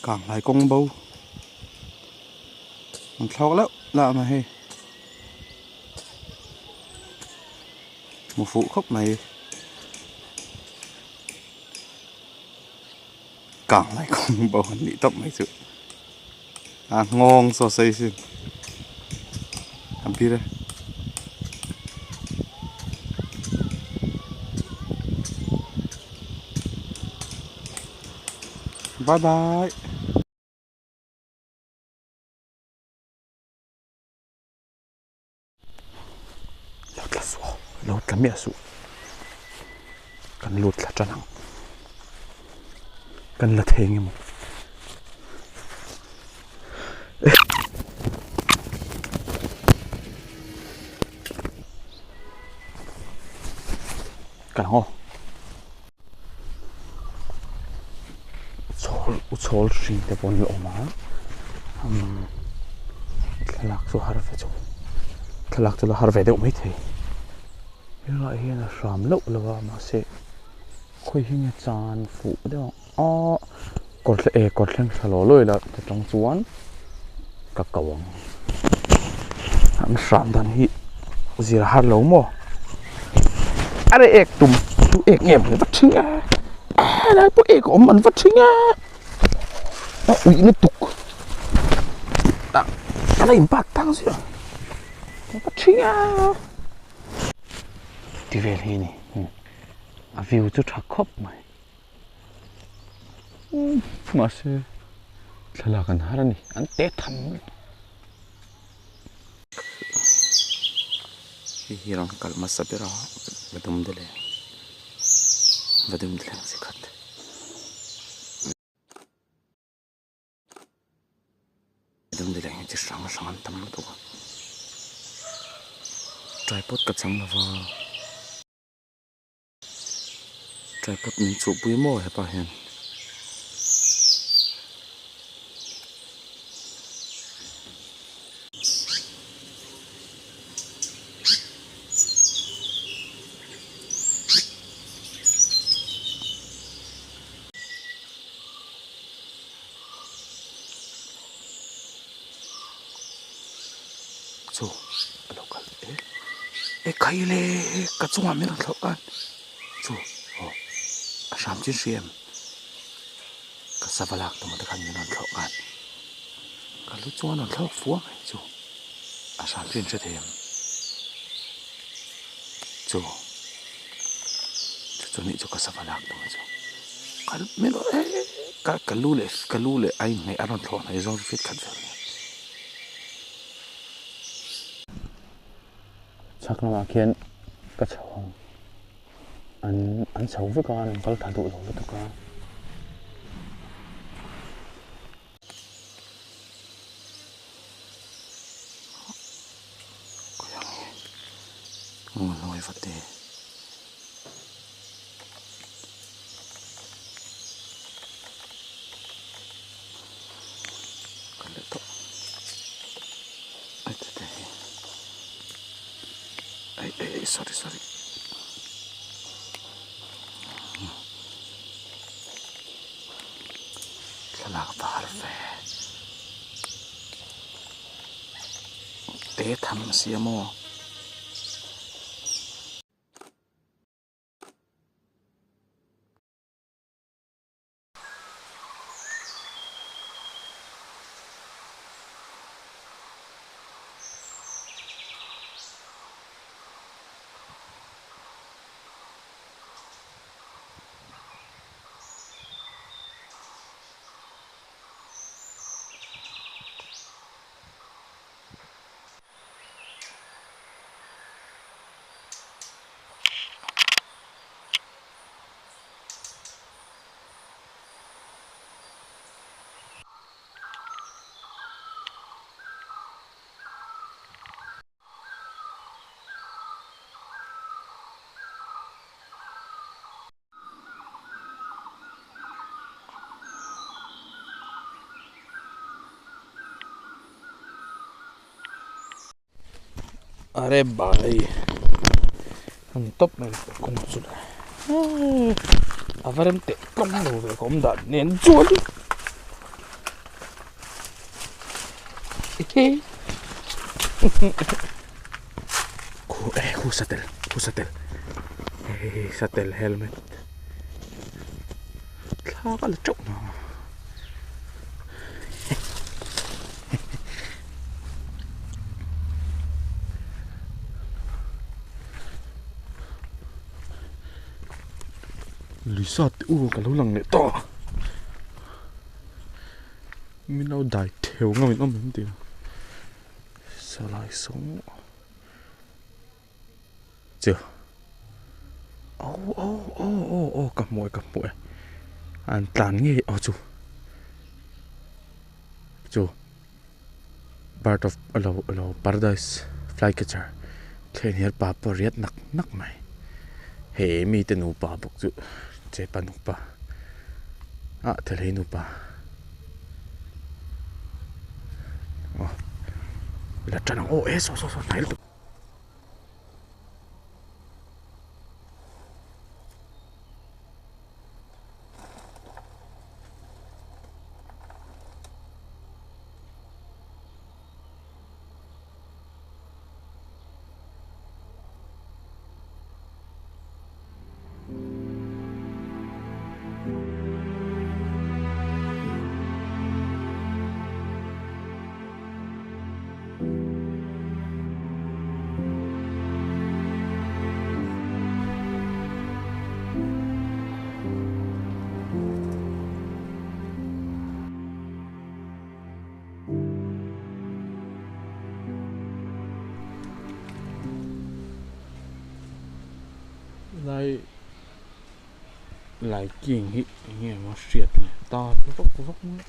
Kang lai kawng bo an thlawk leuh lah mai hei hmu fuh khawp mai kang lai kawng bo an nih tawp mai chu a nghawng saw sei sin a bir e. Bye bye. Lo tla suh aw, lo tla miah suh. Kan lut thla tan ang. Kan la thei nge maw. Ka lang aw. Chhawl u chhawl hring te pawh an la awm a umm thlalak chu har ve chu thlalak chu la har ve deuh maithei helaiah hian a hram loh lo a mahse khawi hi nge chan fuh deuh ang aw kawr thleng eh kawr thleng thla law law ila ta tang chuan ka ko ang an hram dan hi zir har lo maw are ek tum chu ek nge maw va thing a helai pawh ek a awm an va thing a a uih lutuk ah a la in pak tang zui a va thing a ti vel hi a ni a view chu tha khawp mai. Mahse thlalak an har a ni an te tham hei hi rawn kalh hmasa ber a va dum deuh leh va dum deuh leh chi khat. Dawngdileng hi chi hrang hrang an tam lutuk a tripod ka chang lova. Tripod min chuhpui maw hepa hian. Chu a lo kal e e khai le ka chungah min rawn thlawh khan chu aw a hram chin hri em ka sava lak tum te khan min rawn thlawh khan ka lu chuan rawn thlawk fua mai chu a hram chin hre thei em chu chu chu nih chu ka sava lak tum chu ka min rawn e ka ka lu leh ka lu leh a inhnaih a rawn thlawh hnaih zawng chu fit khat vel a ni. Chhak lamah khian ka chho ang an an chho vek a an kal tha duh lo lutuk a. Ka leh tawh ai tete hi ai ai ai sorry sorry. Thlalak var ve te tham a siam aw. Are bai an tawp mai kawng chu a va rem teh tlawm lo ve ka awm dan nen chuan Khu eh khu satel khu satel hei satel helmet thla ka la teuh na Lui sa te u ka lo lang leh tawh a. Min lo dai theu ngam in awm em tih salai sawng chu aw aw aw aw aw ka hmu e ka hmu e an tlan ngei aw chu chu bird of alo alo paradise fly catcher thlen hian pa pawh riat nak nak mai he mite nupa bawk chu chepa nupa ah thelei nupa aw la tan ang aw e saw saw saw hnai lutuk. Lai lai king hi eng nge maw hriat le tar vak vak mai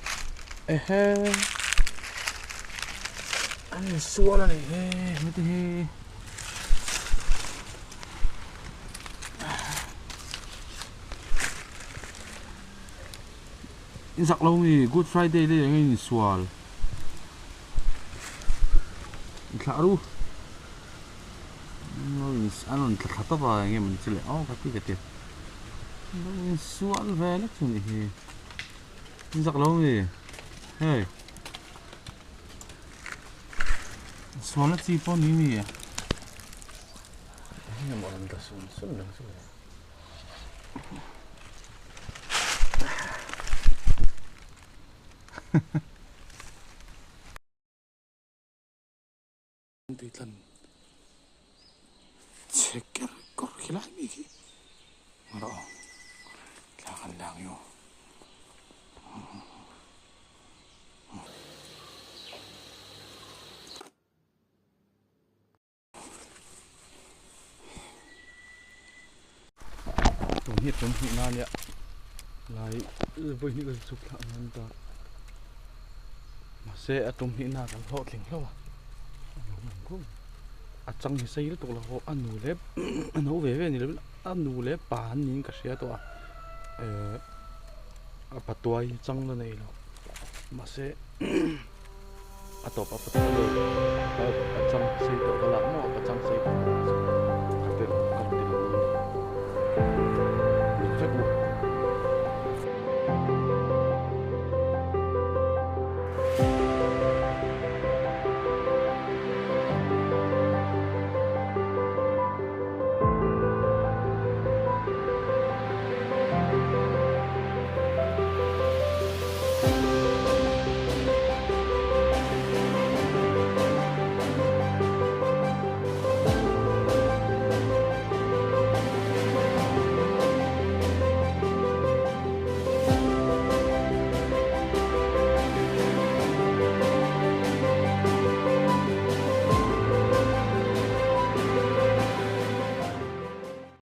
ehe an insual a nih hi heti hi. In zak lo mi Good Friday te eng in insual thlah ru an rawn thla thla tawp a eng nge maw ni chu le aw ka ti ka ti lo insual ve lek chu nih hi in zak lo mi hei insual na chi pawh ni mi eng nge maw rawn tla sun sun reng chu le. Tui tlan chhe ker kawr khi lai mi khi rawh thla kan lang io. Tun hi tum hnih na ania lai vawi hnih ka chhuk thlah ngan ta mahse a tum hnih na kan hlawhtling hlauh a a chang hi sei lutuk lo a nu leh a no ve ve ni lovin a nu leh pa an niin ka hria tawh a ehh a patuai chang la nei lo mahse. A tawp a patuai a chang sei tawh ka lak maw a chang sei tawh.